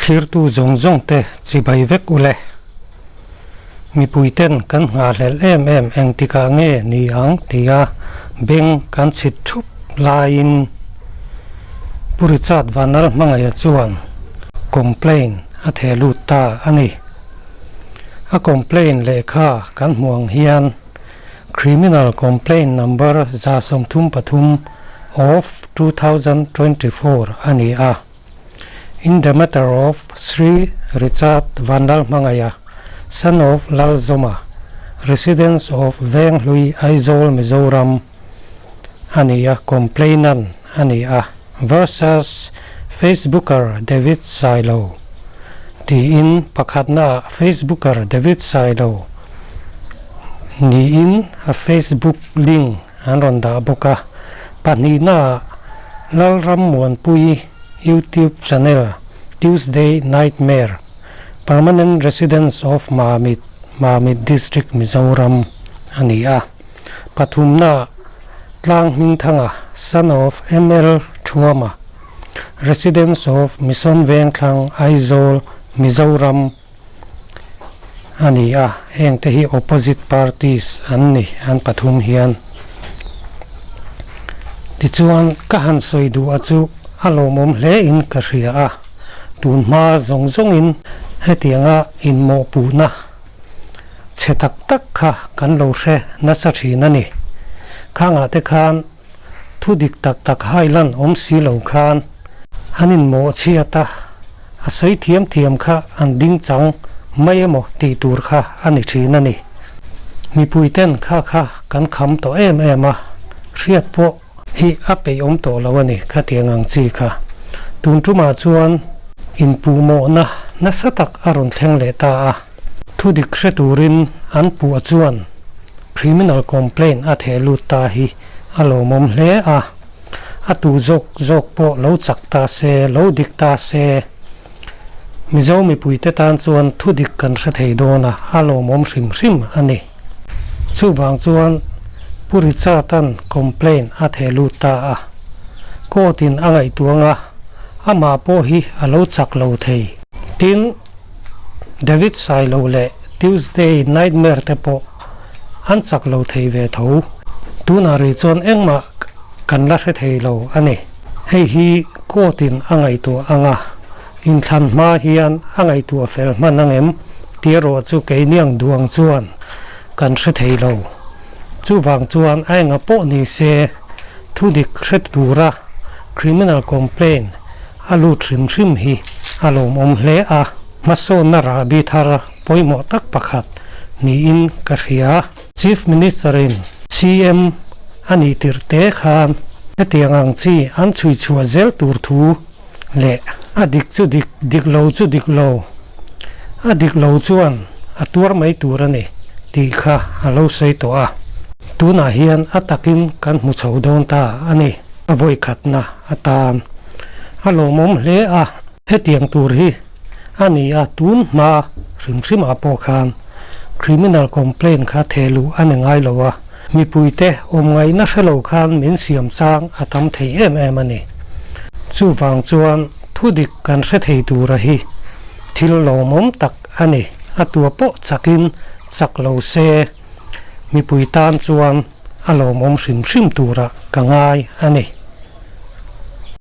Thlirtu zawng zawng te chibai vek ule. Mipui ten kan nghahhlelh em em engtikah nge ni ang tia beng kan chhit thup laiin Pu Richard Vanlal Hmangaih chuan complaint a theh lut ta a ni. A complaint lehkha kan hmuh ang hian Criminal Complaint Number 133 of 2024 a ni a. In the matter of Sri Richard Vanlalhmangaia, son of Lalzawma, residents of Venghlui, Aizawl, Mizoram a ni a, complainant a ni a, versus Facebooker David Sailo tiin pakhatnaah Facebooker David Sailo niin a Facebook link an rawn dah bawk a. Pahnihnaah Lalrammuanpui YouTube channel Tuesday Nightmare, Permanent Residents of Mamit, Mamit District, Mizoram a ni a. Pathumnaah Tlang Hmingthanga, son of ML Thuama, Residents of Mission Vengthlang, Aizawl, Mizoram a ni a, hengte hi opposite parties an ni an pathum hian. Tichuan ka han sawi duh a chu a lawmawm hle in ka hria a, tun hma zawng zawngin hetianga inmawhpuhna chhe tak tak kha kan lo hre nasa thin a ni. Khangah te khan Thu dik tak tak hailan awm si lo khan an inmawh chhiat a, a sawi thiam thiam kha an ding chang mai emaw tih tur kha a ni thin a ni. Mipui ten kha kha kan kham tawh em em a, hriat pawh hi a peih awm tawh lo a ni khatiang ang chi kha. Tun tumah chuan inpuhmawhna nasa tak a rawn thleng leh ta a, thu dik hre turin an puh chuan Criminal complaint a theh lut ta hi a lawmawm hle a, a tu zawk zawk pawh lo chak ta se, lo dik ta se, Mizo mipuite tan chuan thu dik kan hre thei dawn a, a lawmawm hrim hrim a ni. Chuvang chuan Pu Richard-a'n complaint a theh lut ta a, court-in a ngaihtuang a, amah pawh hi a lo chak lo thei. Tin, David Sailo leh Tuesday Nightmare te pawh an chak lo thei ve tho. Tunah rih chuan engmah kan la hre thei lo a ni. Hei hi court in a ngaihtuah ang a, inthlan hma hian a ngaihtuah fel hman ang em tih erawh chu keiniang duang chuan kan hre thei lo. Chuvang chuan a enga pawh ni se thudik hre tura criminal complaint a lut hrim hrim hi a lawmawm hle a, hmasawnna rahbi thar pawimawh tak pakhat niin ka hria. Chief Minister-in CM a nih tirh te khan hetiang ang chi an chhui chhuah zel tur thu leh a dik chu dik, dik lo chu dik lo, a dik lo chuan a tuar mai tur a ni tih kha a lo sawi tawh a. Tunah hian a takin kan hmu chho dawn ta a ni. A vawikhatna atan a lawmawm hle a. Hetiang tur hi a ni a, tun hma hrim hrimah pawh khan criminal complaint kha theh luh a ni ngai lo a, mipuite awm ngaihna hre lo khan min siam chang a tam thei em em a ni. Chuvang chuan thudik kan hre thei tura hi thil lawmawm tak a ni. A tua pawh chakin chak lo se mipui tan chuan a lawmawm hrim hrim turah ka ngai a ni.